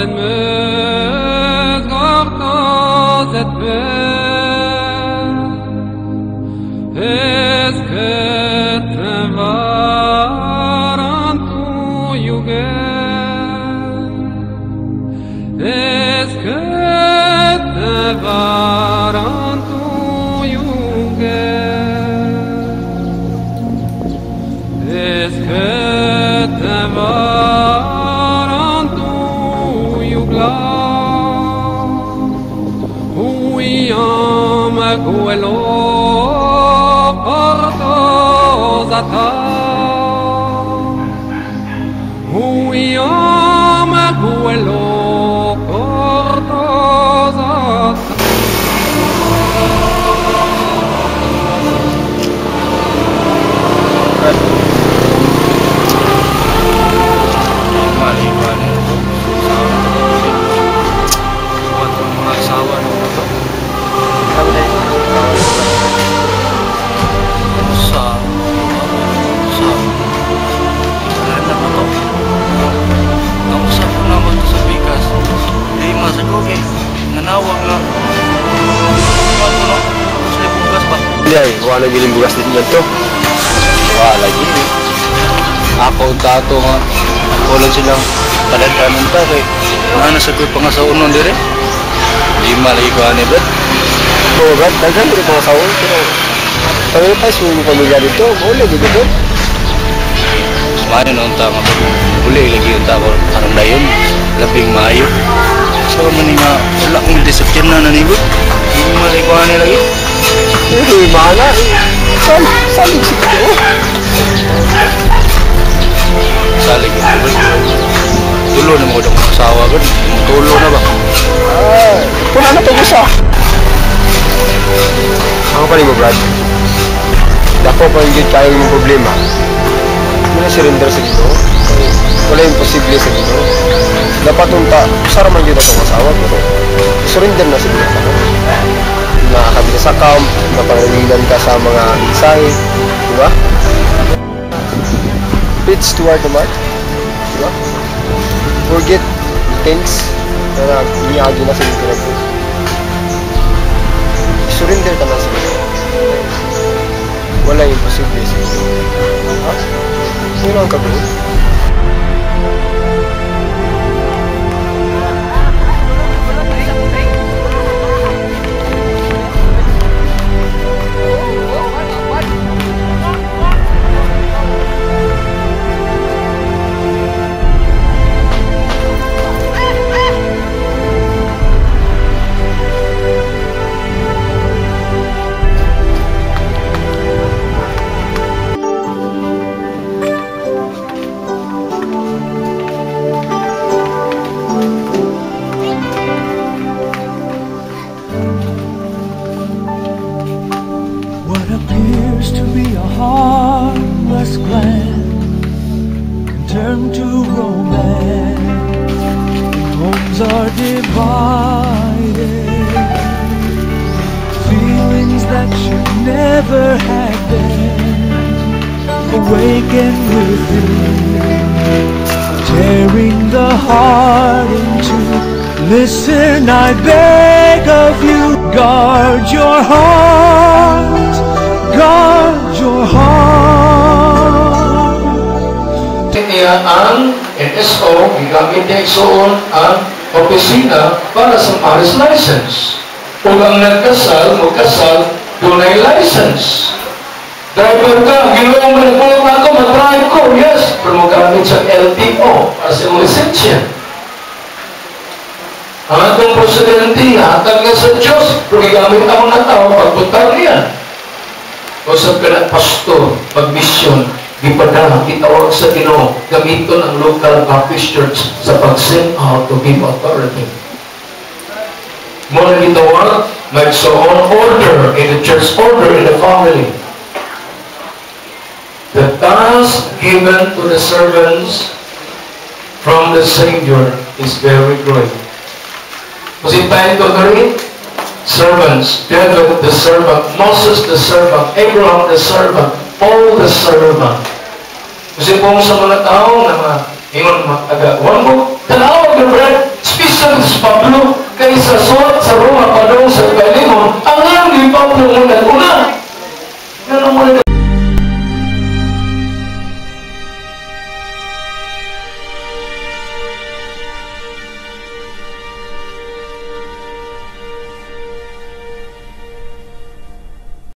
Den Mözgortozet Wala giling bugas din yan to. Wala gini. Ako tato nga. Wala silang padandanan ta kay na nasagot pa nga sa unon dire. Lima lagi ko ani brad. Oo brad, daghan diri pa sa unon pero tayo pa sa imong pamilya dito, wala gid dito. Sumano noon ta nga uli lagi unta ko aron dayon labing maayo. So man nga wala akong disiplina na nibot. Lima lagi ko ani lagi. Uy, mana? Salig siguro. Salig siguro. Tulo na mga akong asawa ko. Tulo na ba? Ah, wala na pag-usa. Ako pa rin mo, Brad. Dako pa yung kayo yung problema. Wala surrender sa Ginoo. Wala imposible sa Ginoo. Dapat unta, usara man yun atong asawa, pero surrender na siguro ka. Nakakabita sa camp, napangalingan ka sa mga mensahe, di ba? Preach toward the mark, di ba? Forget things na niagi na sa iyong kinabuhi. Surrender ka na sa Ginoo. Wala imposible sa Ginoo. Ha? Yun ang kabuhi. Turn to romance, homes are divided, feelings that should never have been awaken within, tearing the heart in two. Listen, I beg of you, guard your heart, guard your heart. Niya ang NSO, gigamit niya isuon ang opisina para sa marriage license. Kung ang nagkasal, magkasal, dunay license. Driver ka, ginoong managulong ako, mag-drive ko, yes, pero magamit sa LTO para sa iyong lisensya. Ang atong presidente, hatag niya sa Diyos, pero gigamit ang mga tao, pagbutar niya. Usap ka na, pastor, mag-mission, gipadala, gitawag sa Ginoo, gamiton ang local Baptist Church sa pag-send out to give authority. Muna gitawag, may so on order in the church, order in the family. The task given to the servants from the Savior is very great. Was it time to agree? Servants, David the servant, Moses the servant, Abraham the servant, Paul the servant. Kasi kung sa mga tao na mga ingon mga taga, one mo, tanaw, your bread, speak. Especially si Pablo, kay sa suwat sa Roma padung sa Filemon, ang ngayon ni Pablo mo nag-una. Ngano mo na